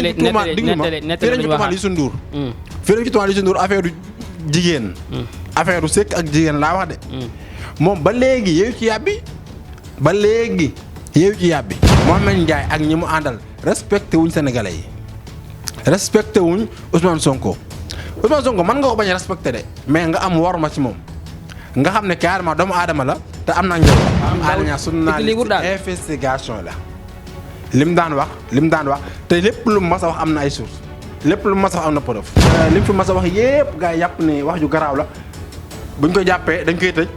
lañ ci tuumaal Youssou Ndour. fii lañ ci tuumaal Youssou Ndour affaire jigéen. affaire sëkk ak jigéen laa wax de. moom ba léegi yeewu ci yàbbi. Mohamed Ndiaye ak ñi mu àndal respecté wuñ sénégalais yi respecté wuñ Ousmane Sonko mën nga ko bañ a respecté de mais nga am worma ci moom nga xam ne carrément doomu aadama la te am na njëriñ. am journaliste investigation la. lim daan wax te lépp lu mas a wax am na ay sources lépp lu mas a wax am na preuve. lim fi mas a wax yépp gars yi yàpp ne wax ju garaaw la buñ ko jàppee dañ koy tëj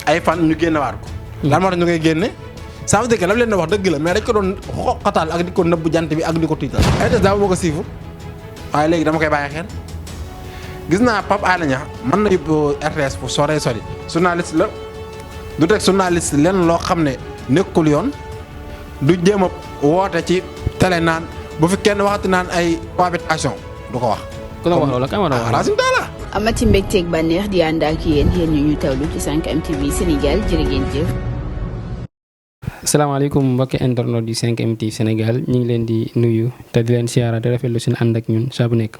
ay fan ñu génnewaat ko. lan moo tax ñu koy génne. ça veut dire que la leen wax dëgg la mais dañ ko doon xoqatal ak di ko nëbb jant bi ak di ko tiital. RTS daa bëgg a siifu waaye léegi dama koy bàyyi xel gis naa Pape Alé Niang mën na yóbbu RTS fu sori journaliste la du teg journaliste lenn loo xam ne nekkul yoon du jéem a woote ci télé naan bu fi kenn waxati naan ay cohabitation du ko wax. ku la wax loolu kan la wax Racine Talla. amati mbégteeg bànneex di ànd ak yéen ñu tawlu ci 5M TV Sénégal jërë ngeen jëf. asalaamaaleykum mbokki internet di 5M TV Sénégal ñu ngi leen di nuyu te di leen siyaara te rafetlu seen ànd ak ñun saa bu nekk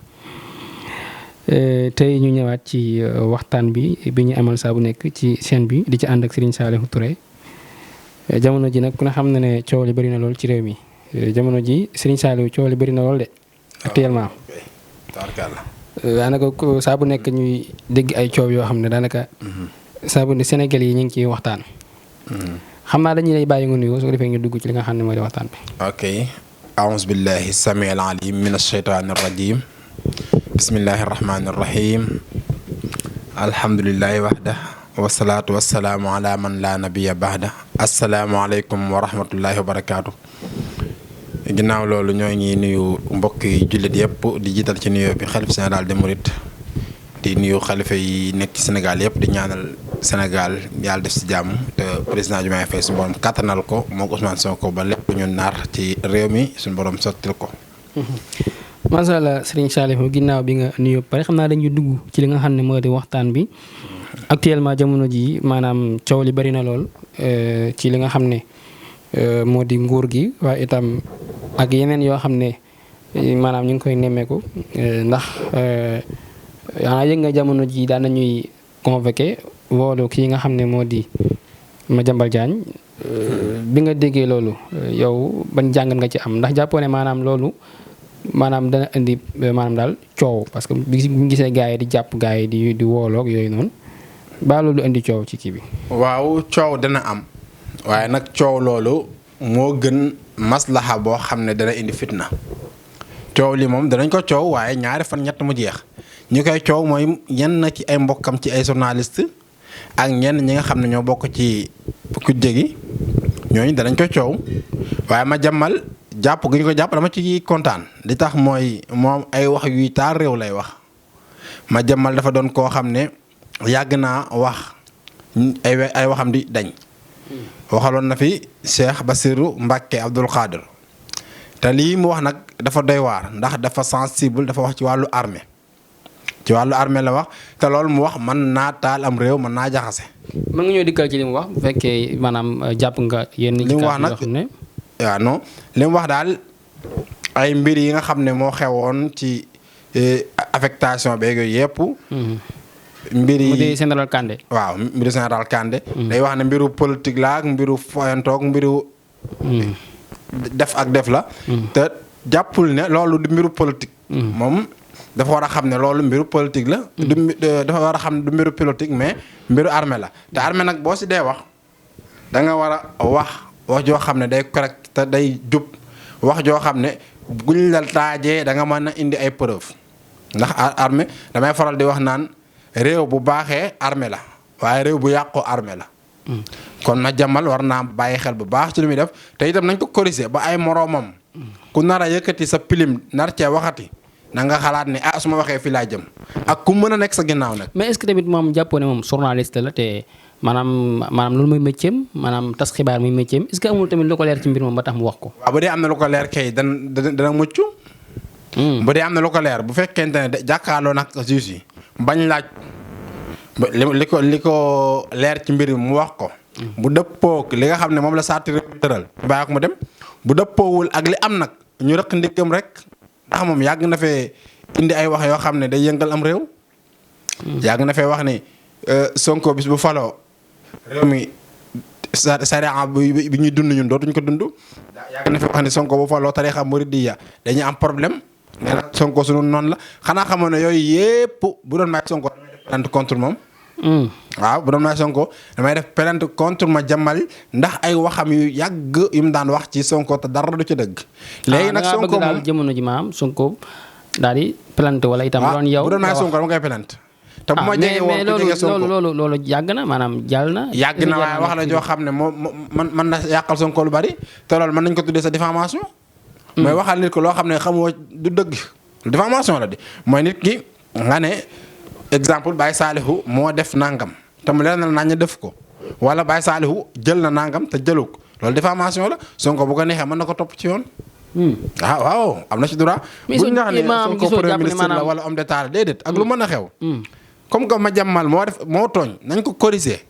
tey ñu ñëwaat ci waxtaan bi ñu amal saa bu nekk ci chaîne bi di ci ànd ak Serigne Saliou Touré jamono ji nag ku ne xam na ne coow li bëri na lool ci réew mi jamono ji Serigne Saliou coow li bëri na lool de actuellement. daanaka saa bu nekk ñuy dégg ay coow yoo xam ne daanaka saa bu ne Sénégal yi ñu ngi ciy waxtaan. xam naa dañuy lay bàyyi nga nuyoo su ko defee nga dugg ci li nga xam ne mooy waxtaan bi. ok aouzu billahi samii al alim min ashaytaani rajim bismillahi rahmaani rahim alhamdulillahi waxda wasalaatu wasalaamu ala man la nabiya baxda asalaamualeykum wa rahmatullahi wa barakaatu. ginnaaw loolu ñoo ngi nuyu mbokki jullit yëpp di jiital ci nuyoo bi xalif général des mourides di nuyu xalifa yi nekk ci Sénégal yëpp di ñaanal Sénégal yàlla def ci jàmm te président Diomaye Faye suñu borom kattanal ko moo ko Ousmane Sonko ba lépp ñu naar ci réew mi suñu borom sottil ko. macha allah Serigne Saliou ginnaaw bi nga nuyu pare xam naa dañuy dugg ci li nga xam ne moo di waxtaan bi actuellement jamono ji maanaam coow li bari na lool ci li nga xam ne moo di nguur gi waaye itam ak yeneen yoo xam ne maanaam ñu ngi koy nemmeeku ndax yaa yëg nga jamono ji daan nañuy convoqué woolu kii nga xam ne moo di Madiambal Diagne bi nga déggee loolu yow ban jàngat nga ci am ndax jàppoo ne maanaam loolu maanaam dana indi maanaam daal coow parce que bi ñu gisee gars yi di jàpp gars yi di wooloog yooyu noonu ba loolu indi coow ci kii bi. waaw coow dana am waaye nag coow loolu moo gën maslaha boo xam ne dana indi fitna coow li moom danañ ko coow waaye ñaari fan ñett mu jeex ñu koy coow mooy ñenn ci ay mbokkam ci ay journaliste ak ñenn ñi nga xam ne ñoo bokk ci kujje gi ñooñu danañ ko coow waaye Madiambal jàpp gi ñu ko jàpp dama ci kontaan li tax mooy moom ay wax yuy taal réew lay wax Madiambal dafa doon koo xam ne yàgg naa wax ay waxam di dañ waxaloon na fi Cheikh Bassirou Mbacké Abdoul Khadir te lii mu wax nag dafa doy waar ndax dafa sensible dafa wax ci wàllu armée la wax te loolu mu wax mën naa taal am réew mën naa jaxase. mën nga ñëw dikkal ci li mu wax bu fekkee maanaam jàpp nga yenn. li mu wax nag waaw non li mu wax daal ay mbir yi nga xam ne moo xewoon ci affectation beeg yooyu yëpp. mbir yi mu di général Kandé. waaw mbiru général Kandé. day wax ne mbiru politique la ak mbiru foyantoog mbiru. def ak def la. te jàppul ne loolu du mbiru politique. moom dafa war a xam ne loolu mbiru politique la. dafa war a xam ne du mbiru politique mais mbiru armée la te armée nag boo si dee wax da nga war a wax joo xam ne day correct te day jub wax joo xam ne buñ la taajee da nga mën a indi ay preuve ndax armée damay faral di wax naan réew bu baaxee armée la waaye réew bu yàqoo armée la. kon Madiambal war naa bàyyi xel bu baax ci lu muy def te itam nañ ko corriger ba ay moroomam ku nar a yëkkati sa pilim nar cee waxati na nga xalaat ne su ma waxee fii laa jëm ak ku mën a nekk sa ginnaaw nag. mais est-ce que tamit moom jàppoo ne moom journaliste la te maanaam loolu mooy métier am maanaam tas xibaar muy métier am est-ce que amul tamit lu ko leer ci mbir moom ba tax mu wax ko. waaw bu dee am na lu ko leer kay dana mucc. bu dee am na lu ko leer bu fekkente ne jàkkaarloo nag juge yi bañ laaj li ko leer ci mbir mi mu wax ko. bu dëppook li nga xam ne moom la saati tëral bàyyi ko mu dem bu dëppoowul ak li am nag ñu rëq ndiggam rek ndax moom yàgg na fee indi ay wax yoo xam ne day yëngal am réew. yàgg na fee wax ni Sonko bis bu faloo réew mi sariya bi ñuy dund ñun dootuñ ko dund. yàgg na fee wax ni Sonko bu faloo tarixa muridiyya dañuy am problème. nee na Sonko sunu noonu la xanaa xamoon ne yooyu yëpp bu doon may Sonko damay def plainte contre moom. waaw bu doon may Sonko damay def plainte contre Madiambal ndax ay waxam yu yàgg yu mu daan wax ci Sonko te dara du ci dëgg. léegi nag Sonko moom jamono ji maam Sonko daal di plainte wala itam. doon yow bu doon may Sonko dama koy plainte. te bu ma jege woon ku jege Sonko loolu yàgg na maanaam jàll na. yàgg na waaye wax la joo xam ne moom man na yàqal Sonko lu bari te loolu mën nañ ko tuddee sa diffamation. mooy waxal nit ko loo xam ne xamoo du dëgg diffamation la di mooy nit ki nga ne exemple Baye Salihu moo def nangam te mu leer na nañ def ko wala Baye Salihu jël na nangam te jëlu ko loolu diffamation la Sonko bu ko neexee mën na ko topp ci yoon. waaw am na ci droit. mais buñ wax ne Sonko premier ministre la wala homme d'état la déedéet ak lu mën a xew. comme que Madiambal moo tooñ nañ ko corriger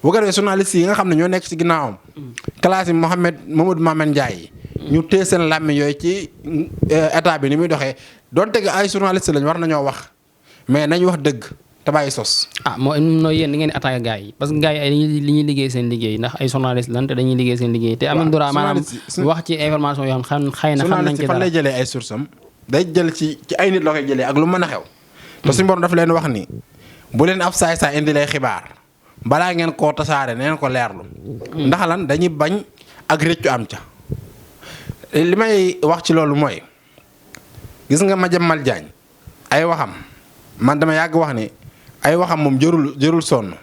bu ko defee journaliste yi nga xam ne ñoo nekk ci ginnaawam. classe yi Mamadou Mamen Ndiaye yi. ñu téye seen làmmiñ yooyu ci état bi ni muy doxee donte que ay journaliste lañ war nañoo wax mais nañ wax dëgg te bàyyi sos. mooy yéen da ngeen di attaqué gars yi parce que gars yi ay li ñuy liggéey seen liggéey ndax ay journaliste lan te dañuy liggéey seen liggéey. te am nañ droit maanaam wax ci information yoo xam xëy na xam nañ ci dara. fan lay jëlee ay sources am day jël ci ay nit la koy jëlee ak lu mën a xew. te suñu borom dafa leen wax ni bu leen ab saay-saay indi lay xibaar balaa ngeen koo tasaare neen ko leerlu. ndax lan dañuy bañ ak réccu am ca. li may wax ci loolu mooy gis nga Madiambal Diagne ay waxam man dama yàgg wax ni ay waxam moom jërul sonn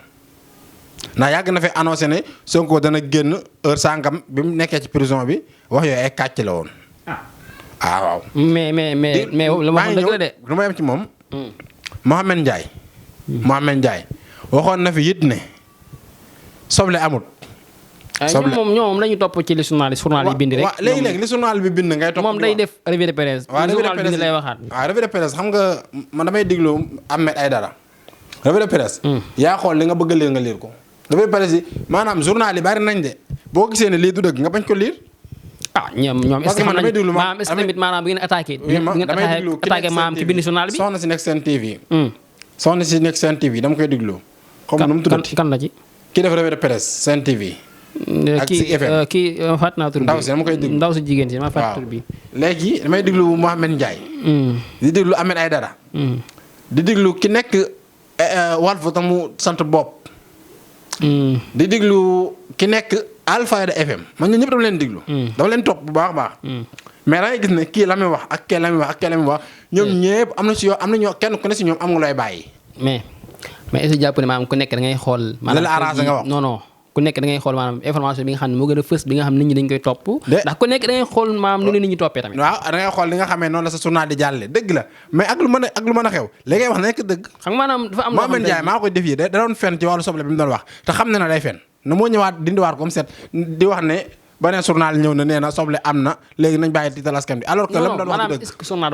ndax yàgg na fi annoncé ne Sonko dana génn heure sangam bi mu nekkee ci prison bi wax yooyu ay kàcc la woon. waaw. mais lu ma dëgg la de. lu ma yem ci moom. Mohamed Ndiaye waxoon na fi it ne soble amut. ñoom lañu topp ci li journal yi bind rek. waaw léegi li journal bi bind ngay topp. moom day def revue de presse. waaw revue de presse bind lay waxaat. waaw revue de presse xam nga man damay déglu Ahmed Aïdara. revue de presse. yaa xool li nga bëgg a lire nga lire ko. revue de presse yi maanaam journal yi bari nañ de boo gisee ne lii du dëgg nga bañ ko lire. ñoom est-ce que man damay déglu maanaam est-ce que tamit maanaam bi ngeen attaqué. damay déglu attaqué maanaam ki bind journal bi. soxna si nekk seen TV. soxna si nekk seen TV dama koy déglu. xam nu mu tuddati kan la ci. ki def revue de presse seen TV. ak si FM kii fàtt naa tur bi ndaw si dama koy déglu ndaw si jigéen si dama fàtt tur bi. léegi damay déglu Mohamed Ndiaye. di déglu Ahmed Aïdara. di déglu ki nekk Walf tam mu sant bopp. di déglu ki nekk Alfayda FM man ñun ñëpp dama leen déglu. dama leen topp bu baax a baax. mais da ngay gis ne kii la muy wax ak kii la muy wax ak kii la muy wax ñoom ñëpp am na si yoo am na ñoo kenn ku ne si ñoom am nga looy bàyyi. mais est-ce que jàpp ne maanaam ku nekk da ngay xool. la la arrangé nga wax non ku nekk da ngay xool maanaam information bi nga xam ne moo gën a fës bi nga xam nit ñi dañ koy topp. ndax ku nekk da ngay xool maanaam nu ne nit ñi toppee tamit. waaw da ngay xool li nga xamee noonu la sa journal di jàllale dëgg la mais ak lu mën a xew li ngay wax nekk dëgg. xam nga maanaam dafa am. Mohamed Ndiaye maa koy def yi da doon fen ci wàllu soble bi mu doon wax te xam na ne day fen na moo ñëwaat dindiwaat comme set di wax ne beneen journal ñëw na nee na soble am na léegi nañ bàyyi tiital askan bi alors que la mu doon wax dëgg. est-ce que journal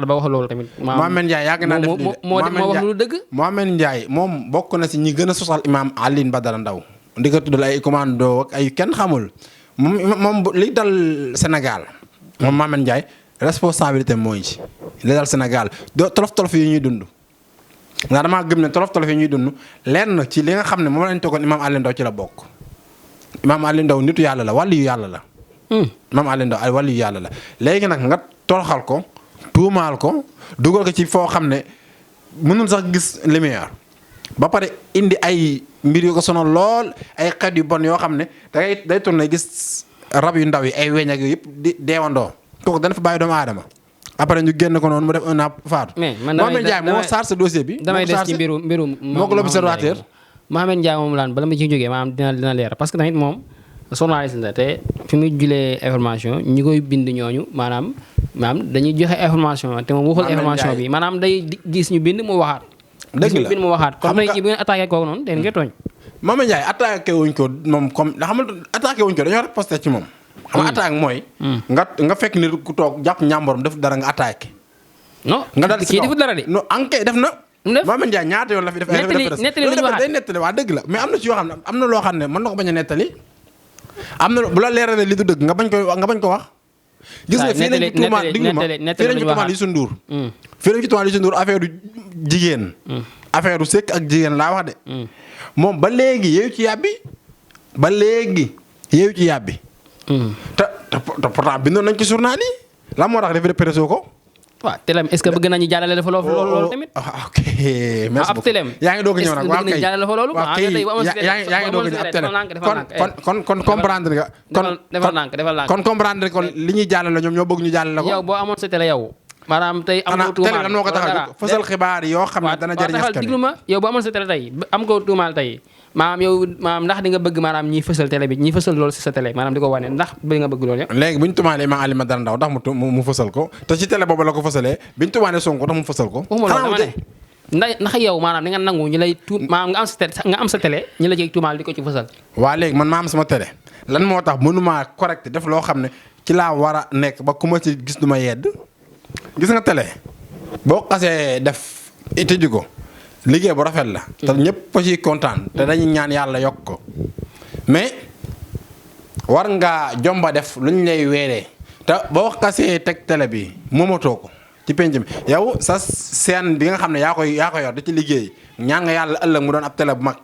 ba wax loolu tamit. Mohamed Ndiaye yàgg naa def moo wax lu dëgg. Mohamed Ndiaye moom bokk na si ñi gën a sosal imaam Alioune Badara Ndao di ko tuddal ay commando ak ay kenn xamul moom li dal Sénégal moom Mohamed Ndiaye responsabilité mooy ci li dal Sénégal tolof yi ñuy dund. ndax damaa gëm ne tolof yi ñuy dund lenn ci li nga xam ne moom lañ toogoon imaam Alioune Ndao ci la bokk. imaam Alioune Ndao nitu yàlla la wàllu yu yàlla la. imaam Alioune Ndao ay wàllu yu yàlla la léegi nag nga toroxal ko tuumaal ko dugal ko ci foo xam ne mënul sax gis lumière ba pare indi ay mbir yu ko sonal lool ay xeet yu bon yoo xam ne day tourné gis rab yu ndaw yi ay weñ ak yooyu yëpp di deewandoo kooku dana fa bàyyi doomu aadama après ñu génn ko noonu mu def un an faatu. mais man Mohamed Ndiaye moo saar sa dossier bi. damay des ci mbiru moo ko l'observateur. Mohamed Ndiaye moom laan bala ma ci jógee maanaam dina leer parce que tamit moom journaliste la te fi muy julee information ñi koy bind ñooñu maanaam dañuy joxe information te moom waxul information bi maanaam day gis ñu bind mu waxaat. dëgg la bind mu waxaat comme nag bu ngeen attaqué kooku noonu den ngeen tooñ. Mohamed Ndiaye attaqué wuñ ko moom comme ndax xam nga attaqué wuñ ko dañoo riposté ci moom. xam nga attaque mooy. nga fekk nit ku toog jàpp ñàmboram def dara nga attaqué. non nga dal kii defut dara de. non ankay def na. Mohamed Ndiaye ñaata yoon la fi def. nettali li ñu waxaat day nettali waa dëgg la mais am na ci yoo xam ne am na loo xam ne mën na ko bañ a nettali. am na bu la leeralee li du dëgg nga bañ ko wax gis nga fii lañ ci tuumaal diglu ma fii lañ ci tuumaal Youssou Ndour fii lañ ci tuumaal Youssou Ndour affaire du jigéen affaire du sëkk ak jigéen laa wax de moom ba léegi yeewu ci yàbbi ba léegi yeewu ci yàbbi te pourtant bindoon nañ ci journal yi lan moo tax def presse ko waaw télém est-ce que bëgg nañu jàllale dafa loolu tamit. ok merci beaucoup yaa ngi doog a ñëw nag waaw kay jàllale dafa loolu. waaw kay yaa ngi doog a ñëw ab télé kon comprendre nga. defal nànk kon comprendre kon li ñuy jàllale ñoom ñoo bëgg ñu jàllale ko. yow boo amoon sa télé yow. maanaam tey am ko tuumaal télé lan moo ko tax a jóg fësal xibaar yoo xam ne dana jëriñ askan wi diglu ma yow boo amoon sa télé tey am ko tuumaal tey maanaam yow maanaam ndax di nga bëgg maanaam ñiy fësal télé bi ñiy fësal loolu si sa télé maanaam di ko wane ndax bëgg nga bëgg loolu yëpp. léegi bu ñu tumaalee Mame Alioune Badara Ndao ndax mu fësal ko te ci télé boobu la ko fësalee bi ñu tumaalee Sonko tax mu fësal ko. ndax yow maanaam di nga nangu ñu lay maanaam nga am sa télé ñu la jëg tuumaal di ko ci fësal. waa léegi man maa am sama télé lan moo tax mënumaa correct def loo xam ne ci laa war a nekk ba ku ma ci gis du ma yedd gis nga télé boo xasee def tëju ko liggéey bu rafet la. te ñëpp a ciy kontaan te dañuy ñaan yàlla yokk ko mais war ngaa jomba def lu ñu lay weeree te boo xasee teg télé bi moomatoo ko ci penc mi yow sa scène bi nga xam ne yaa koy yor da ci liggéey ñaan nga yàlla ëllëg mu doon ab télé bu mag.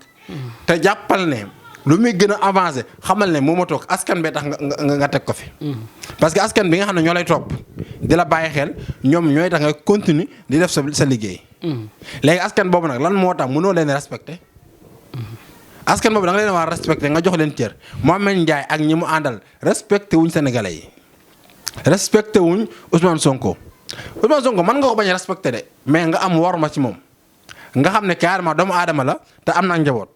te jàppal ne lu muy gën a avancé xamal ne moomatoo ko askan bee tax nga teg ko fi. parce que askan bi nga xam ne ñoo lay topp di la bàyyi xel ñoom ñooy tax nga continue di def sa liggéey. léegi askan boobu nag lan moo tax mënoo leen respecté askan boobu da nga leen war a respecté nga jox leen cër Mohamed Ndiaye ak ñi mu àndal respecté wuñ sénégalais yi respecté wuñ Ousmane Sonko mën nga ko bañ a respecté de mais nga am worma ci moom nga xam ne carrément doomu aadama la te am na njaboot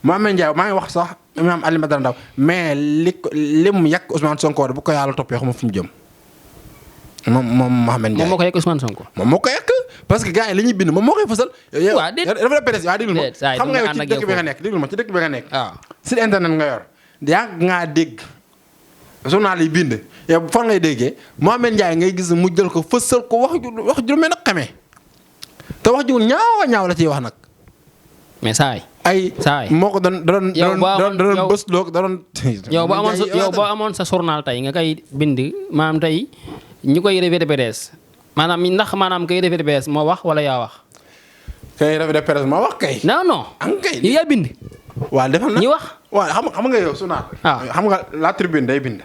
Mohamed Ndiaye maa ngi wax sax Mame Alioune Badara Ndao mais li mu yàq Ousmane Sonko bu ko yàlla toppee xam fu mu jëm. moom Mohamed Ndiaye moom moo ko yàq Ousmane Sonko. moom moo ko yàq parce que gars yi li ñuy bind moom moo koy fësal. waaw déet dafa la presse waaw déglu ma xam nga yow ci dëkk bi nga nekk déglu ma ci dëkk bi nga nekk. waaw site internet nga yor yàgg ngaa dégg journal yi bind yow fan ngay déggee Mohamed Ndiaye ngay gis mu jël ko fësal ko wax ju mel nag xamee te wax ju ñaaw la ciy wax nag. mais saay moo ko doon bës loo doon. yow boo amoon sa journal tey nga koy bind maanaam tey ñu koy revue de presse maanaam ndax maanaam kay revue de presse moo wax wala yaa wax. kay revue de presse moo wax kay. non. am kay yow yaa bind. waaw defal na ñi wax. waaw xam nga yow journal. xam nga la tribune day bind.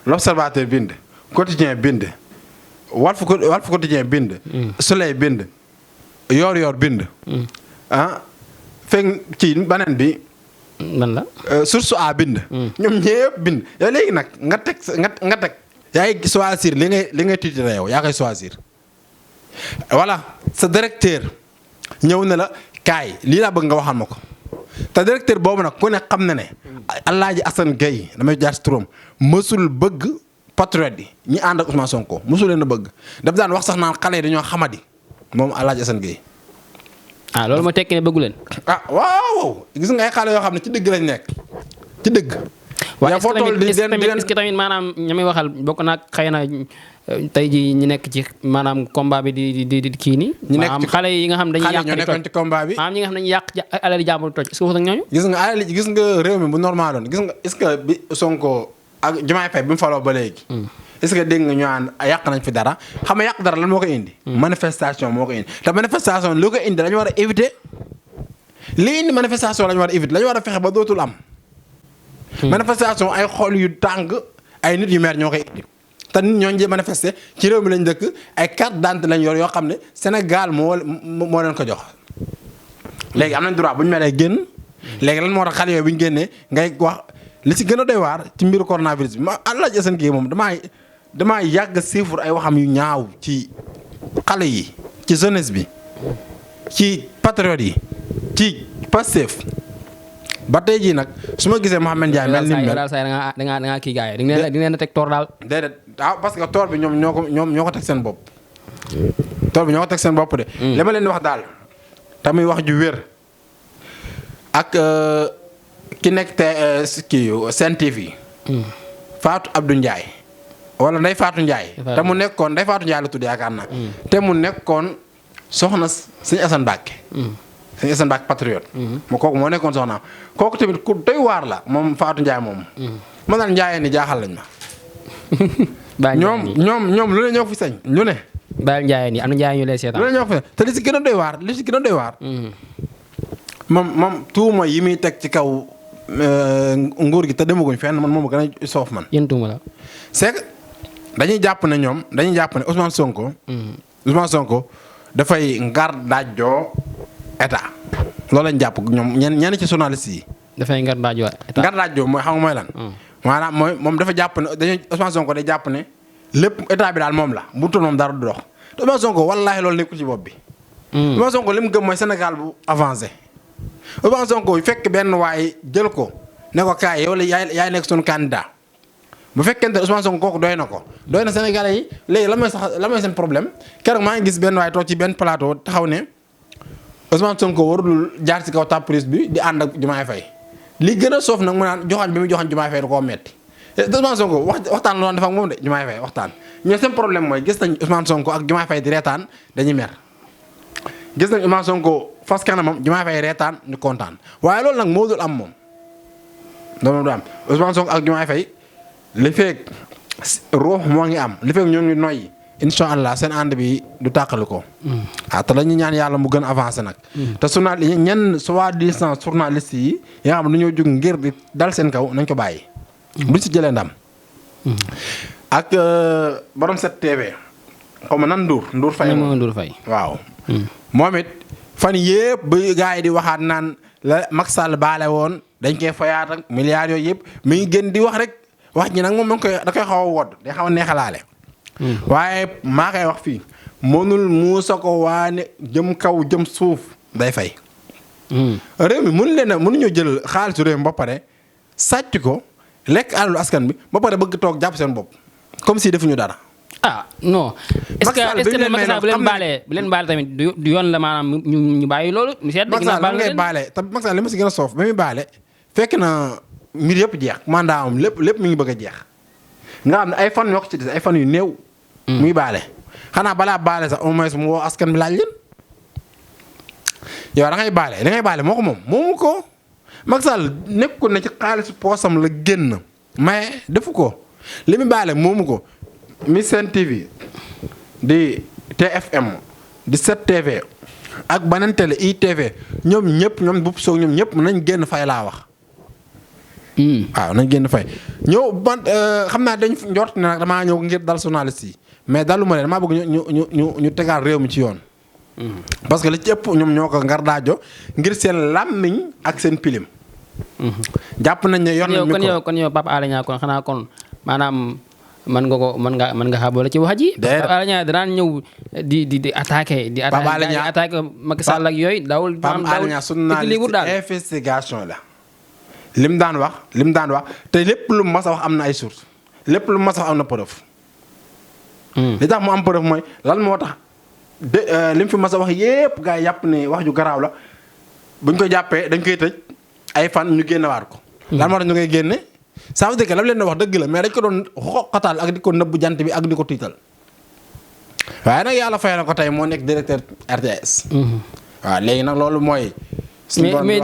l'observateur bind. quotidien bind. Walf quotidien bind. Soleil bind. Yoor bind. fekk ci beneen bi. ban la. Source A bind. ñoom ñëpp bind yow léegi nag nga teg. yaay choisir li ngay titre yow yaa koy choisir. voilà sa directeur ñëw na la kaay lii laa bëgg nga waxal ma ko te directeur boobu nag ku ne xam na ne. Alaaji Assane Gueye damay jaar si turam mësul bëgg patriote yi ñi ànd ak Ousmane Sonko mësul leen a bëgg daf daan wax sax naan xale yi dañoo xamadi moom Alaaji Assane Gueye. loolu moo tekki ne bëggu leen. waaw gis nga ay xale yoo xam ne ci dëgg lañ nekk ci dëgg. waaw est-ce que tamit maanaam ña muy waxal bokk naag xëy na tey ji ñu nekk ci maanaam combat bi di kii nii. ñu nekk ci xale yi nga xam dañuy yàq ñoo nekkoon ci combat bi. maanaam ñi nga xam dañuy yàq alal jàmbur toj est-ce que wax ak ñooñu. gis nga réew mi bu normal doon gis nga est-ce que bi Sonko ak Diomaye Faye bi mu faloo ba léegi. est-ce que dégg nga ñu naan yàq nañ fi dara xam nga yàq dara lan moo ko indi. manifestation moo ko indi te manifestation lu ko indi dañu war a éviter li indi manifestation lañu war a éviter lañu war a fexe ba dootul am. manifestation ay xol yu tàng ay nit yu mer ñoo koy indi te nit ñooñu di manifester ci réew mi lañ dëkk ay carte d'identité lañ yor yoo xam ne Sénégal moo leen ko jox. léegi am nañ droit bu ñu meree génn léegi lan moo tax xale yooyu bu ñu génnee ngay wax li ci gën a doy waar ci mbiru coronavirus bi ma Alaaji Assane Gueye moom damaa yàgg siifur ay waxam yu ñaaw ci xale yi ci jeunesse bi ci patriote yi ci Pastef. ba tey jii nag su ma gisee Mohamed Ndiaye mel ni mu mel daal saa da ngaa kii gars yi di ngeen a teg toor daal. déedéet parce que toor bi ñoom ñoo ko teg seen bopp. toor bi ñoo ko teg seen bopp de. li ma leen di wax daal tamit wax ju wér ak ki nekk kii Sen TV. Fatou Abdou Ndiaye. wala Ndeye Fatou Ndiaye. te mu nekkoon Ndeye Fatou Ndiaye la tudd yaakaar naa. te mu nekkoon soxna Sëñ Assane Mbacké. Sëñ Assane Mbacké patriote. kooku moo nekkoon soxnaam kooku tamit ku doy waar la moom Fatou Ndiaye moom. ma naan Ndiaye ni jaaxal lañ ma. ñoom lu ne ñoo fi sañ lu ne. Baye Ndiaye nii am na Ndiaye ñu lay seetaan. lu ne ñoo fi sañ te li si gën a doy waar moom tuuma yi muy teg ci kaw nguur gi te demaguñ fenn man moom gën a soof man. yéen tuuma la. c'est que dañuy jàpp ne Ousmane Sonko. Ousmane Sonko dafay ngar daajoo état loolu lañ jàpp ñoom ñenn ci journaliste yi. dafay ngar daajoo état. ngar daajoo mooy xam nga mooy lan. maanaam mooy moom dafa jàpp ne dañuy Ousmane Sonko day jàpp ne lépp état bi daal moom la bu tul moom dara du dox te Ousmane Sonko wallaahi loolu nekkul ci bopp bi. Ousmane Sonko li mu gëm mooy Sénégal bu avancé. Ousmane Sonko fekk benn waay jël ko ne ko kaay yow la yaay nekk sunu candidat bu fekkente ne Ousmane Sonko kooku doy na Sénégalais yi léegi la mooy seen problème keroog maa ngi gis benn waay toog ci benn plateau taxaw ne Ousmane Sonko warul jaar ci kaw tapis bi di ànd ak Diomaye Faye li gën a soof nag mu naan joxañ bi muy joxañ Diomaye Faye da koo metti Ousmane Sonko waxtaan la doon def ak moom de Diomaye Faye waxtaan ñoo seen problème mooy gis nañ Ousmane Sonko ak Diomaye Faye di reetaan dañuy mer gis nañ Ousmane Sonko fas kanamam Diomaye Faye reetaan ñu kontaan waaye loolu nag moo dul am moom loolu du am Ousmane Sonko ak Diomaye Faye li fekk ruux moo ngi am li fekk ñoo ngi noyyi incha allah seen ànd bi du tàqali ko. te la ñu ñaan yàlla mu gën a avancé nag. te ñenn soi-disant journaliste yi nga xam ne dañoo jóg ngir di dal seen kaw nañ ko bàyyi. duñ si jëlee ndam. ak borom 7TV xaw ma nan Ndour Faye. Ndour Faye waaw. moom it fan yëpp ba gars yi di waxaat naan la Macky Sall baale woon dañ koy fayaat ak milliards yooyu yëpp mi ngi gën di wax rek wax ji nag moom da koy xaw a wodd day xaw a neexalaale. waaye maa koy wax fii mënul muusa ko waane jëm kaw jëm suuf day fay. réew mi mënuñoo jël xaalisu réew mi ba pare sàcc ko lekk alalu askan bi ba pare bëgg toog jàpp seen bopp comme si defuñu dara. non. est-ce que Macky Sall bu leen baale tamit du yoon la maanaam ñu bàyyi loolu. Macky Sall lan ngay baale te Macky Sall li ma si gën a soof ba muy baale fekk na mbir yëpp jeex mandat am lépp mi ngi bëgg a jeex nga xam ne ay fan yoo ko ci des ay fan yu néew. muy baale xanaa balaa baale sax au moins mu woo askan bi laaj leen yow da ngay baale moo ko moomu ko Macky Sall nekkul ne ci xaalisu poosam la génn mais defu ko li mu baale moomu ko mi Sen TV di TFM di 7TV ak beneen télé ITV ñoom bu soog ñoom ñëpp nañ génn fay laa wax. waaw nañ génn fay ñëw xam naa dañ njort ne nag damaa ñëw ngir dal journaliste yi mais dalu ma leen damaa bëgg ñu tegaat réew mi ci yoon. parce que li ci ëpp ñoom ñoo ko ngar daajo ngir seen làmmiñ ak seen pilim. jàpp nañ ne yor nañ micro kon yow Pape Alé Niang kon xanaa kon maanaam mën nga xaboole ci wax ji. Pape Alé Niang danaan ñëw di attaqué. Pape Alé Niang attaqué Macky Sall ak yooyu daawul. Pape Alé Niang journaliste investigation la. lim daan wax te lépp lu mas a wax am na ay sources lépp lu mas a wax am na preuve. li tax mu am preuve mooy lan moo tax lim fi mas a wax yépp gars yi yàpp ne wax ju garaaw la buñ ko jàppee dañ koy tëj ay fan ñu génnewaat ko. lan moo tax ñu koy génne ça veut dire que lam leen wax dëgg la mais dañ ko doon xoqatal ak di ko nëbb jant bi ak di ko tiital waaye nag yàlla fay na ko tey moo nekk directeur RTS. waaw léegi nag loolu mooy. mais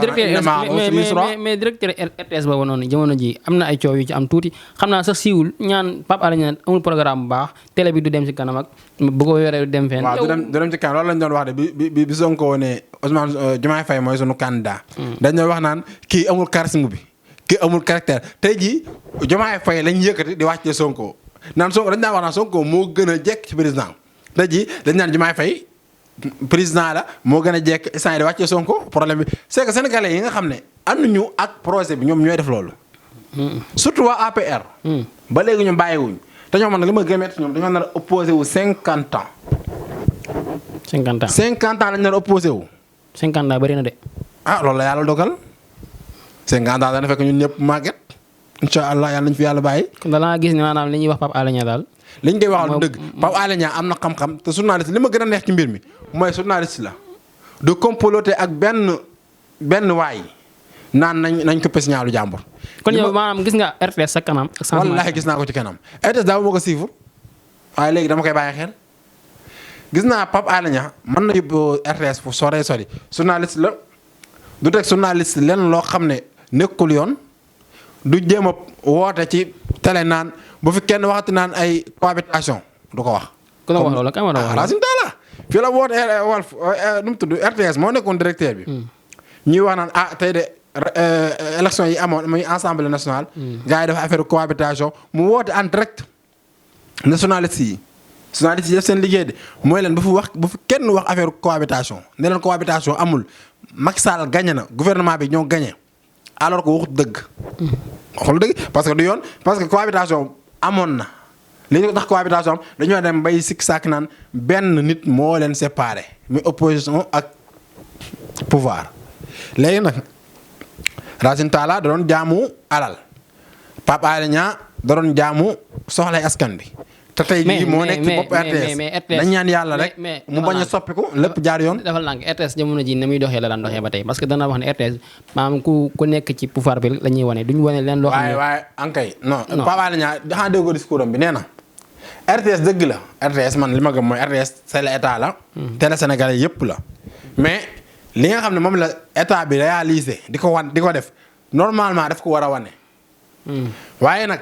directeur RTS boobu noonu jamono ji am na ay coow yu ci am tuuti xam naa sax siiwul ñaan Pape Alé Niang amul programme bu baax télé bi du dem ci kanam ak bu ko yoree du dem fenn. waaw du dem ci kanam loolu lañ doon wax de bi Sonko ne Ousmane Diomaye Faye mooy sunu candidat. dañ doon wax naan kii amul charisme bi kii amul caractère tey jii Diomaye Faye lañ yëkkati di wàccee Sonko naan Sonko dañ daan wax naan Sonko moo gën a jekk ci président tey jii dañ naan Diomaye Faye président la moo gën a jekk instant yi di wàccee Sonko problème bi c'est que sénégalais yi nga xam ne ànduñu ak projet bi ñoom ñooy def loolu. surtout waa APR. ba léegi ñu bàyyiwuñ te ñoom nag li ma gëmee ñoom dañoo nar a opposé wu 50 ans. 50 ans 50 ans lañ nar a opposé wu. 50 ans bëri na de. loolu la yàlla dogal 50 ans dana fekk ñun ñëpp màgget incha allah yàlla nañu fi yàlla bàyyi. kon da gis ne maanaam li ñuy wax Pape Alé Niang daal. li ñu koy waxal du dëgg Pape Alé Niang am na xam-xam te journaliste li ma gën a neex ci mbir mi mooy journaliste la du comploter ak benn waay naan nañ ko pes ñaalu jàmbur. kon yow maanaam gis nga RTS sa kanam. ak wallaahi gis naa ko ci kanam RTS daaw moo ko siifur waaye léegi dama koy bàyyi xel gis naa Pape Alé Niang mën na yóbbu RTS fu sori journaliste la du teg journaliste lenn loo xam ne nekkul yoon du jéem a woote ci télé naan bu fi kenn waxati naan ay cohabitation du ko wax. ku la wax loolu kan ma la wax Racine Talla fii la woote Walf nu mu tudd RTS moo nekkoon directeur bi. ñuy wax naan tey de élection yi amoon muy assemblée nationale. gars yi dafa affaire cohabitation mu woote en direct nationaliste yi. journaliste yi def seen liggéey de mooy leen bu fi kenn wax affaire cohabitation ne leen cohabitation amul Macky Sall gagné na gouvernement bi ñoo gagné alors que waxut dëgg. waxul dëgg parce que du yoon parce que cohabitation amoon na li ñu tax cohabitation am dañoo dem bay sikk sàkk naan benn nit moo leen séparé muy opposition ak pouvoir léegi nag Racine Talla da doon jaamu alal Pape Alé Niang da doon jaamu soxlay askan bi. te tey jii moo nekk ci bopp RTS dañ ñaan yàlla rek mu bañ a soppiku lépp jaar yoon. dafa lànk RTS jamono ji ne muy doxee la daan doxee ba tey parce que dana wax ne RTS maanaam ku nekk ci pouvoir bi la ñuy wane duñu wane leen loo xam ne waaye ankay non Pape Alé Niang daxaa déggoo discours am bi nee na RTS dëgg la RTS man li ma gëm mooy RTS c'est l'état la télé sénégalais yëpp la mais li nga xam ne moom la état bi réalisé di ko def normalement daf ko war a wane. waaye nag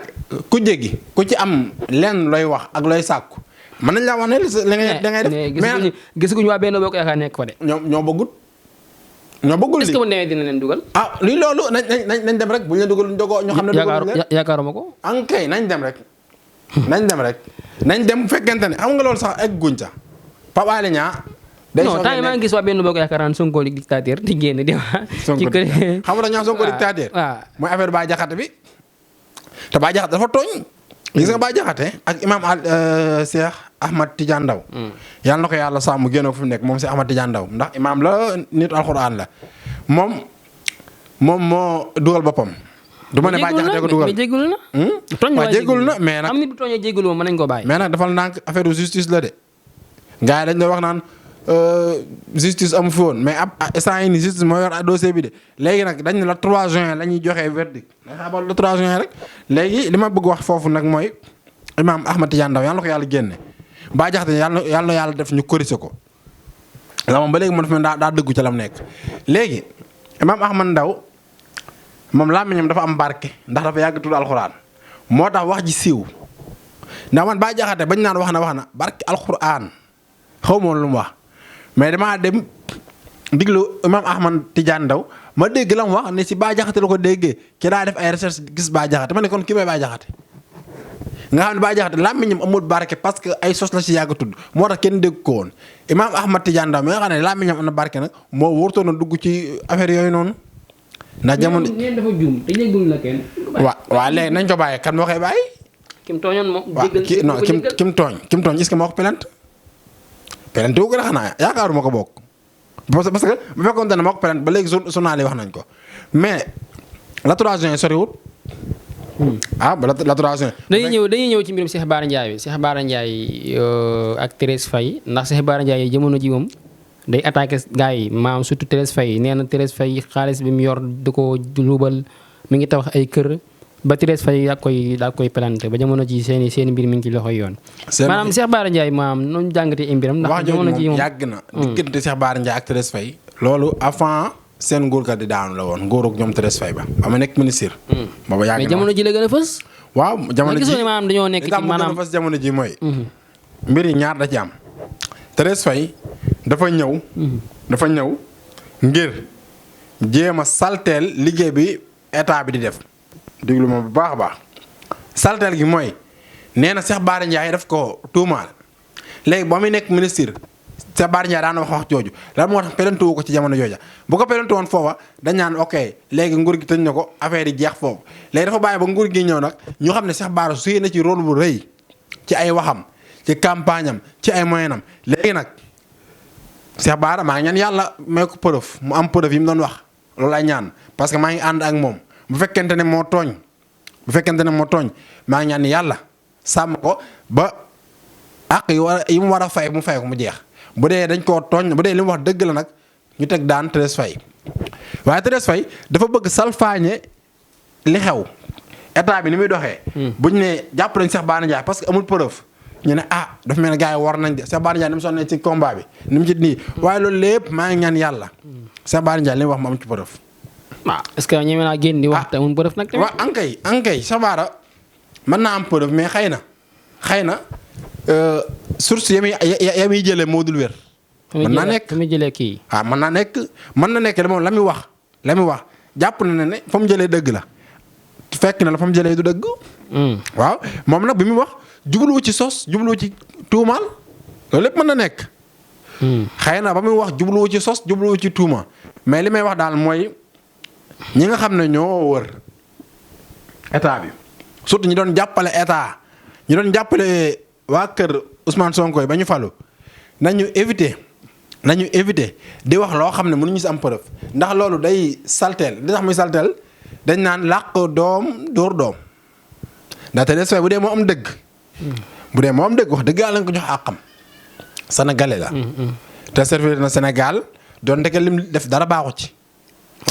ku jéggi ku ci am lenn looy wax ak looy sàkku mën nañ laa wax ne da ngay def. mais gisaguñu waa benn bokk yaakaar nekk fa de. ñoo bëggut. ñoo bëggul est-ce que bu demee dina leen dugal. lii loolu nañ dem rek bu ñu leen dugal ñu xam ne. dugal leen yaakaaruma ko. ankay nañ dem rek. nañ dem bu fekkente ne xam nga loolu sax egg guñ sax Pape Alé Niang. non temps maa ngi gis waa benn bokk yaakaar naan Sonko dictateur di génn di wax. Sonko xam nga dañoo Sonko dictateur. waaw mooy affaire Bah Diakhaté bi. te Bah Diakhaté dafa tooñ. gis nga Bah Diakhaté ak imam Cheikh Ahmad Tidiane Ndao. yàlla na ko yàlla sàmm génn ko fi mu nekk moom Cheikh Ahmad Tidiane Ndao ndax imam la nit alxuraan la moom moo dugal boppam. du ma ne Bah Diakhaté ko dugal mais jégalu na. waaw jégalu na mais nag am nit bu tooñee jégalu moom mën nañ ko bàyyi. mais nag dafa ndànk affaire justice la de. gars yi dañ la wax naan justice amu fi woon mais ab instant yii nii justice moo yor dossier bi de léegi nag dañ ne la 3 juin la ñuy joxee verdict dañ xaabal le 3 juin rek léegi li ma bëgg wax foofu nag mooy imaam Ahmad Tidiane Ndao yàlla na ko yàlla génne Bah Diakhaté yàlla na yàlla def ñu corriger ko la moom ba léegi man fi daa dëggu ca la mu nekk. léegi imaam Ahmad Ndao moom làmmiñam dafa am barke ndax dafa yàgg tudd alxuraan moo tax wax ji siiw ndax man Bah Diakhaté bañ naan wax na barke alxuraan xaw ma woon lu mu wax. mais damaa dem diglu imam Ahmad Tidiane Ndao ma dégg la mu wax ne si Bah Diakhaté la ko déggee ki daa def ay recherche gis Bah Diakhaté ma ne kon ki may Bah Diakhaté nga xam ne Bah Diakhaté làmmiñam amul barke parce que ay sos la si yàgg tudd moo tax kenn dégg ko woon imam Ahmad Tidiane Ndao mi nga xam ne làmmiñam am na barke nag moo wërtoon a dugg ci affaire yooyu noonu. ndax jamono ñeen dafa juum te jéggul la kenn. waaw léegi nañ ko bàyyi kan moo koy bàyyi. kim tooñoon moom. jéggal non kim tooñ est-ce que moo ko plainte plainte wu ko la xanaa yaakaaruma ko bokk parce que bu fekkoon ne moo ko plainte ba léegi journal yi wax nañ ko mais la 3 juin soriwut. ba la 3 juin. dañuy ñëw ci mbirum Cheikh Bara Ndiaye bi Cheikh Bara Ndiaye ak Thérèse Faye ndax Cheikh Bara Ndiaye jamono ji moom day attaqué gars yi maanaam surtout Thérèse Faye nee na Thérèse Faye xaalis bi mu yor da ko luubal mi ngi tabax ay kër. ba Thérèse Faye daa koy planté ba jamono ji seen mbir mi ngi ci loxoy yoon. maanaam Cheikh Bara Ndiaye maanaam noonu jàngatee ay mbiram. ndax jamono ji moom yàgg na. diggante Cheikh Bara Ndiaye ak Thérèse Faye. loolu avant seen nguurkat di daanu la woon nguurug ñoom Thérèse Faye ba ma nekk ministre. booba yàgg na mais jamono ji la gën a fës. waaw jamono ji gisoo maanaam dañoo nekk ci maanaam li fës jamono ji mooy. mbir yi ñaar da ci am. Thérèse Faye dafa ñëw ngir jéem a salteel liggéey bi état bi di def. déglu ma bu baax a baax salteel gi mooy nee na Cheikh Bara Ndiaye daf ko tuumaal léegi ba muy nekk ministre Cheikh Bara Ndiaye daan wax jooju lan moo tax pelantu wu ko ci jamono jooja bu ko pelantu woon foofa dañ naan ok léegi nguur gi tëj na ko affaire yi jeex foofu léegi dafa bàyyi ba nguur gi ñëw nag ñu xam ne Cheikh Bara suyee na ci rôle bu rëy ci ay waxam ci campagne am ci ay moyen am léegi nag Cheikh Bara maa ngi ñaan yàlla may ko preuve mu am preuve yi mu doon wax loolu ay ñaan parce que maa ngi ànd ak moom bu fekkente ne moo tooñ maa ngi ñaan yàlla sàmm ko ba àq yi mu war a fay mu fay ko mu jeex bu dee dañ koo tooñ bu dee li mu wax dëgg la nag ñu teg daan Thérèse Faye waaye Thérèse Faye dafa bëgg salfaañe li xew état bi ni muy doxee. buñ ne jàpp nañ Cheikh Bara Ndiaye parce que amul preuve ñu ne dafa mel ne gars yi war nañ de Cheikh Bara Ndiaye ni mu sonnee ci combat bi ni mu ci nii waaye loolu lépp maa ngi ñaan yàlla Cheikh Bara Ndiaye li mu wax mu am ci preuve. est-ce que ñeme naa génn di wax te amul preuve nag. waaw ankay Cheikh Bara mën naa am preuve mais xëy na source ya muy jëlee moo dul wér. mën naa nekk fa muy jëlee kii. waaw mën na nekk de moom la muy wax jàpp na ne fa mu jëlee dëgg la fekk na la fa mu jëlee du dëgg. waaw moom nag bi muy wax jubluwu ci sos jubluwu ci tuumaal loolu lépp mën na nekk. xëy na ba muy wax jubluwu ci sos jubluwu ci tuuma mais li may wax daal mooy ñi nga xam ne ñoo wër état bi surtout ñi doon jàppale état ñi doon jàppale waa kër Ousmane Sonko yi ba ñu falu nañu éviter di wax loo xam ne mënuñu si am preuve ndax loolu day salteel li tax muy salteel dañ naan làq doom dóor doom ndaxte des bu dee moo am dëgg. bu dee moo am dëgg wax dëgg yàlla nga ko jox àqam. Sénégalais la. te servir na Sénégal doon dëgg lim def dara baaxu ci.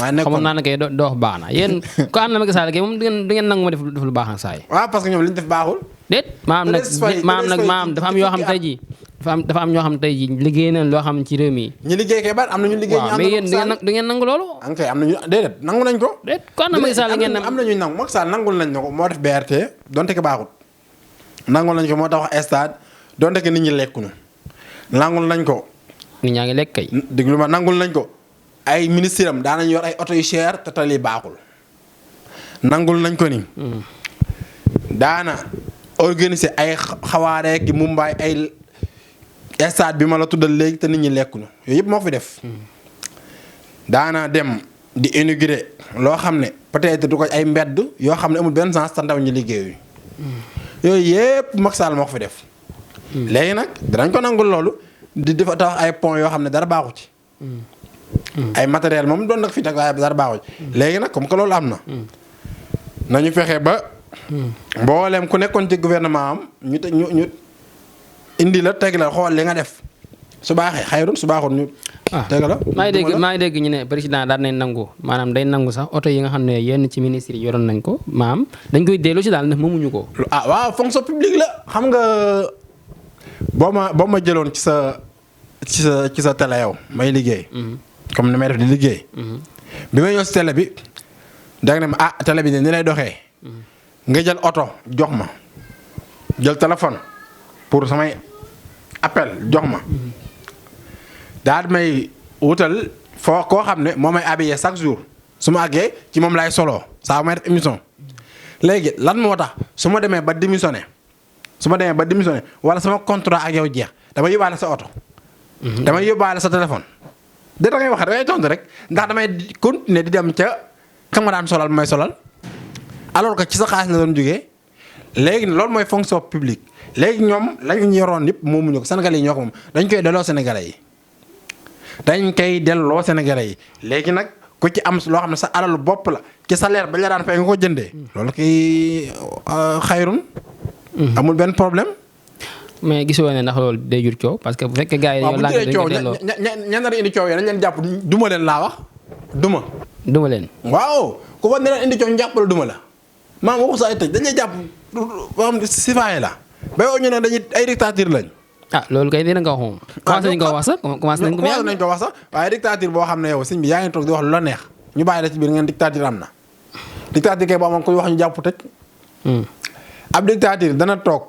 waaye nekkoon xamoon naa ne kay doo wax baax na yéen ko ànd na Macky Sall kay moom du ngeen nangu ma def lu baax na saa yi. waaw parce que ñoom li ñu def baaxul. déet maam dafa am yoo xam tey jii dafa am ñoo xam tey jii liggéey nañ loo xam ci réew mi. ñi liggéey kay baat am na ñu liggéey. ñu mais yéen du ngeen nangu loolu. ok am na ñu déedéet nangu nañ ko. déet ko ànd na Macky Sall ngeen am na ñuy nangu Macky Sall nangul nañ ko moo def BRT donte ko baaxul. nangul nañ ko moo tax wax stade donte ko nit ñi lekkuñu nangul nañ ko. nit ñaa ngi lekk kay. déglu ma nangul nañ ko ay ministre am daanañ yor ay oto yu cher te tali baaxul nangul nañ ko ni daana organiser ay xawaaree ki Mumbai ay stade bi ma la tuddal léegi te nit ñi lekkuñu yooyu yëpp moo fi def daana dem di inaugurer loo xam ne peut-être du ko ay mbedd yoo xam ne amul benn sens te ndaw ñi liggéeyu yooyu yëpp Macky Sall moo ko fi def léegi nag danañ ko nangul loolu di dafa tax ay pont yoo xam ne dara baaxu ci ay matériel moom doon nag fi teg waaye dara baaxu ci léegi nag comme que loolu am na nañu fexe ba mboolem ku nekkoon ci gouvernement am ñu indi la teg la xool li nga def su baaxee xayrun su baaxul ñu teg la maa ngi dégg ñu ne président daan nañ nangu maanaam day nangu sax oto yi nga xam ne yenn ci ministre yi yoroon nañ ko maam dañ koy dellu ci daal ndax moomuñu ko. waaw fonction publique la xam nga boo ma jëloon ci sa télé yow may liggéey. comme ni may def di liggéey. bi may ñëw si télé bi da nga ne ma télé bi ne ni lay doxee. nga jël oto jox ma jël téléphone pour samay appel jox ma. daal may wutal foo koo xam ne moo may habillé chaque jour su ma àggee ci moom laay solo saa may def émission léegi lan moo tax su ma demee ba démissionné wala sama contrat ak yow jeex damay yóbbaale sa oto. damay yóbbaale sa téléphone. da ngay wax dangay tontu rek ndax damay continuer di dem ca kam nga daan solal may solal alors que ci sa xaalis la doon jógee léegi loolu mooy fonction publique léegi ñoom lañ yoroon yëpp moomuñu ko Sénégalais yi ñoo ko moom dañ koy delloo Sénégalais yi. dañ koy delloo Sénégalais yi léegi nag ku ci am loo xam ne sa alalu bopp la ci salaire ba la daan fay nga ko jëndee. loolu kay xayrun amul benn problème. mais gisoo ne ndax loolu day jur coow parce que bu fekkee gars yi ñoo laaj dañ ko delloo ña nar a indi coow yi dañ leen jàpp duma leen laa wax duma leen. waaw ku fa ne leen indi coow ñu jàppale duma la maam waxu sa ay tëj dañ lay jàpp boo xam ne citoyen la ba yow ñu ne dañuy ay dictature lañ. loolu kay dina nga wax moom. commencé nañ ko wax sax waaye dictature boo xam ne yow sëñ bi yaa ngi toog di wax lu la neex ñu bàyyi la ci biir ngeen dictature am na. dictature kay boo amoon koy wax ñu jàpp tëj. ab dictature dana toog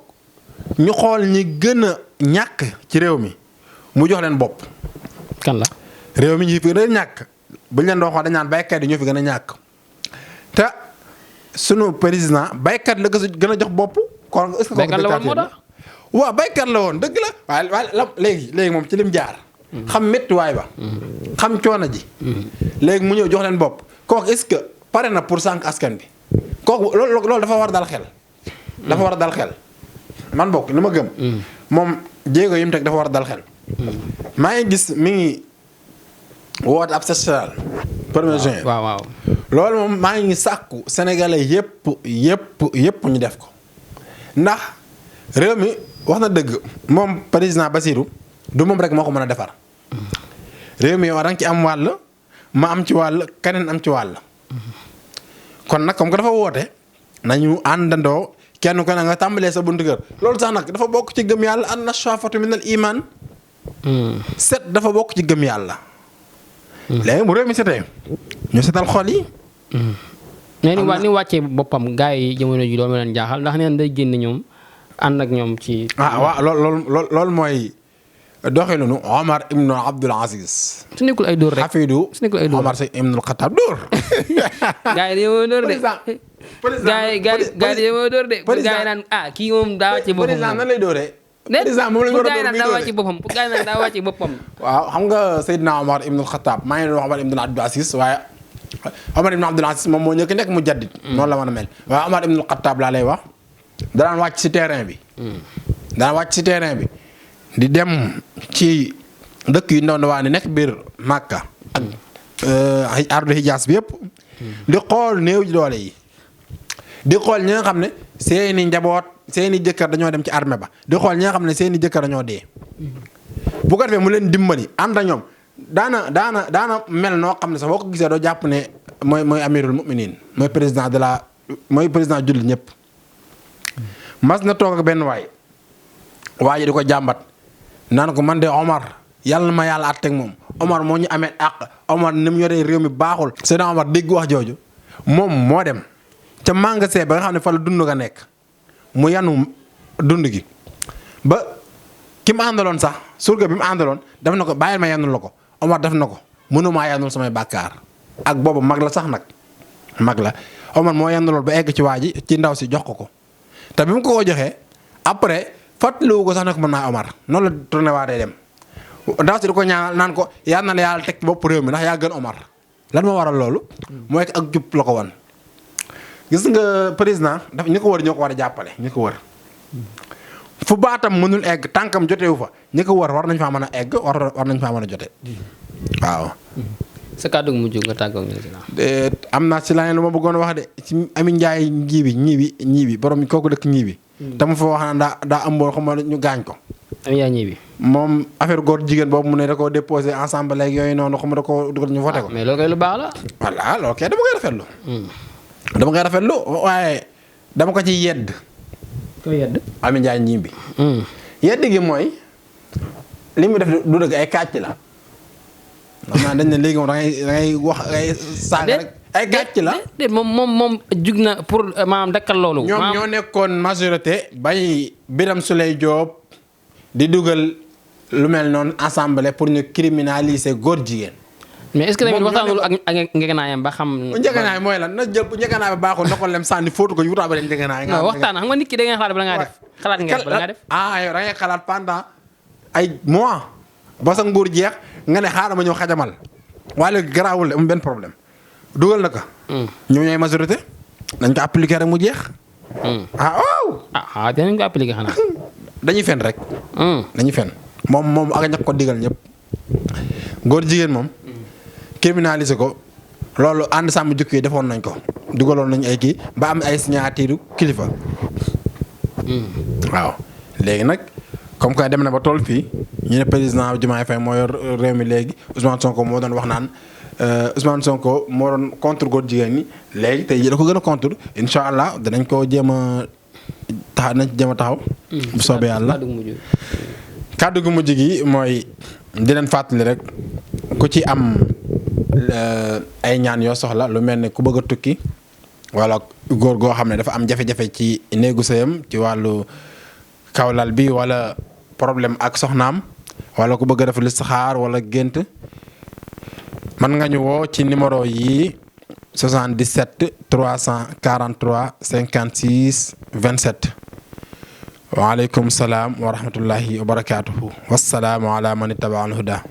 ñu xool ñi gën a ñàkk ci réew mi mu jox leen bopp. kan la. réew mi ñi fi gën a ñàkk buñ leen doon xool dañ naan baykat yi ñoo fi gën a ñàkk te sunu président baykat la gën a jox bopp. kon est-ce que baykat la woon moo tax. waaw baykat la woon dëgg la waaye léegi moom ci lim jaar. xam méttiwaay ba. xam coono ji. léegi mu ñëw jox leen bopp kooku est-ce que pare na pour sànq askan bi kooku loolu dafa war a dal xel. dafa war a dal xel man bokk li ma gëm. moom jéego yi mu teg dafa war a dal xel. maa ngi gis mi ngi woote ab social. 1er juin waaw. loolu moom maa ngi sàkku sénégalais yëpp ñu def ko ndax réew mi wax na dëgg moom président Bassirou du moom rek moo ko mën a defar. réew mi yow da nga ci am wàll ma am ci wàll keneen am ci wàll. kon nag comme que dafa woote nañu àndandoo kenn ko ne nga tàmbalee sa buntu kër loolu sax nag dafa bokk ci gëm yàlla an nashafatu min al iman. set dafa bokk ci gëm yàlla. léegi bu réew mi setee ñu setal xol yi. mais ni wàccee boppam gars yi jamono ji loolu ma leen jaaxal ndax neen day génn ñoom ànd ak ñoom ci. waaw loolu mooy doxalinu Omar ibn Abdul Aziz. su nekkul ay dóor rek xafidu su nekkul ay dóor Omar ibn Khattab dóor. gars yi dañoo dóor de. gars yi dañoo dóor de. président gars yi naan kii moom daa wàcce boppam. président nan lay dóoree. président moom la ñu war a dóor muy dóoree pour gars yi naan daa wàcce boppam. waaw xam nga Seydina Omar ibn Khattab maa ngi doon Omar ibn Abdul Aziz waaye Omar ibn Abdul Aziz moom moo ñëkk nekk mu jaddit. noonu la mën a mel waaye Omar ibn Khattab laa lay wax. danaan wàcc si terrain bi. danaan wàcc si terrain bi. di dem ci dëkk yu ndaw ndawaan nekk biir Màkka ak ardu Hijaas bi yëpp. di xool néew ji doole yi. di xool ñi nga xam ne seeni njaboot seeni jëkkër dañoo dem ci armée ba di xool ñi nga xam ne seeni jëkkër dañoo dee. bu ko defee mu leen dimbali ànd ak ñoom daana mel noo xam ne sax boo ko gisee doo jàpp ne mooy amirul mu'minin mooy président jullit ñëpp. mas na toog ak benn waay ji di ko jàmbat naan ko man de Omar yàlla na ma yàlla àtteeg moom Omar moo ñu amee àq Omar ni mu yoree réew mi baaxul. Seydina Omar dégg wax jooju moom moo dem ca magasin ba nga xam ne fa la dund nga nekk mu yanu dund gi ba ki mu àndaloon sax surga bi mu àndaloon def na ko bàyyil ma yanul la ko Omar def na ko mënumaa yanul samay bàkkaar ak boobu mag la sax nag mag la Omar moo yanuloon ba egg ci waa ji ci ndaw si jox ko te bi mu ko joxee après fàttaliwu ko sax ne ko mën naa Omar noonu la tourné waa day dem ndaw si di ko ñaanal naan ko yal na la yàlla teg ci bopp réew mi ndax yaa gën Omar lan moo waral loolu mooy ak jub la ko wan. gis nga président daf ñi ko wër ñoo ko war a jàppale ñi ko wër fu baatam mënul egg tànkam jotewu fa ñi ko wër war nañ faa mën a egg war nañ faa mën a jote waaw. sa kàddu gu mujj nga tàggoo ñu am naa ci leneen lu ma bëggoon wax de ci Ami Ndiaye ñii bi borom kooku dëkk ñii bi. te mu fa wax naan daa ëmboon xam nga ñu gaañ ko. Ami Ndiaye ñii bi. moom affaire góor jigéen boobu mu ne da koo déposé ensemble léegi yooyu noonu xam nga da koo dugal ñu voté ko. mais loolu kay lu baax la. voilà loolu kay dama koy rafetlu. dama koy rafetlu waaye dama ko ci yedd. koy yedd. Ami Ndiaye ñii bi. yedd gi mooy li mu def du dëgg ay kàcc la. xam naa dañ ne léegi moom da ngay wax ay saaga rek ay gàcc la. déet moom jug na pour maanaam dakkal loolu. ñoom ñoo nekkoon majorité bay Birame Souleye Diop di dugal lu mel noonu assemblée pour ñu criminaliser góor jigéen. mais est-ce que tamit waxtaanul ak njëganaayam ba xam. njëganaay mooy lan na jël bu njëganaay ba baaxul na ko lem sànni fóotu ko yuutaa ba leen njëganaay. non waxtaan xam nga nit ki da ngay xalaat bala ngaa def. xalaat ngeen bala ngaa def. yow da ngay xalaat pendant ay mois ba sa nguur jeex. nga ne xaaral ma ñëw xajamal waaye léegi garaawul amul benn problème dugal na ko. ñoom ñooy majorité dañ ko appliquer rek mu jeex. waaw. dinañ ko appliquer xanaa. dañuy fen rek. dañuy fen moom ak ñàkk ko digal ñëpp góor jigéen moom. criminaliser ko loolu ànd sàmm jukki yi defoon nañ ko dugaloon nañ ay kii ba am ay signature kilifa. waaw léegi nag. comme que dem na ba toll fii ñu ne président Diomaye Faye moo yor réew mi léegi Ousmane Sonko moo doon wax naan Ousmane Sonko moo doon contre góor jigéen ñi léegi tey da ko gën a contre incha allah danañ ko jéem a taxaw. bu soobee yàlla kàddu gu mujj gi mooy di leen fàttali rek ku ci am ay ñaan yoo soxla lu mel ne ku bëgg a tukki wala góor goo xam ne dafa am jafe-jafe ci néegu sëyam ci wàllu kawlal bi wala. problème ak soxnaam wala ku bëgg a def listixaar wala gént mën nga ñu woo ci numéro yi 77 343 56 27 waaleykum salaam wa rahmatullahi wa barakaatuhu wassalaamu ala man ittaba al huda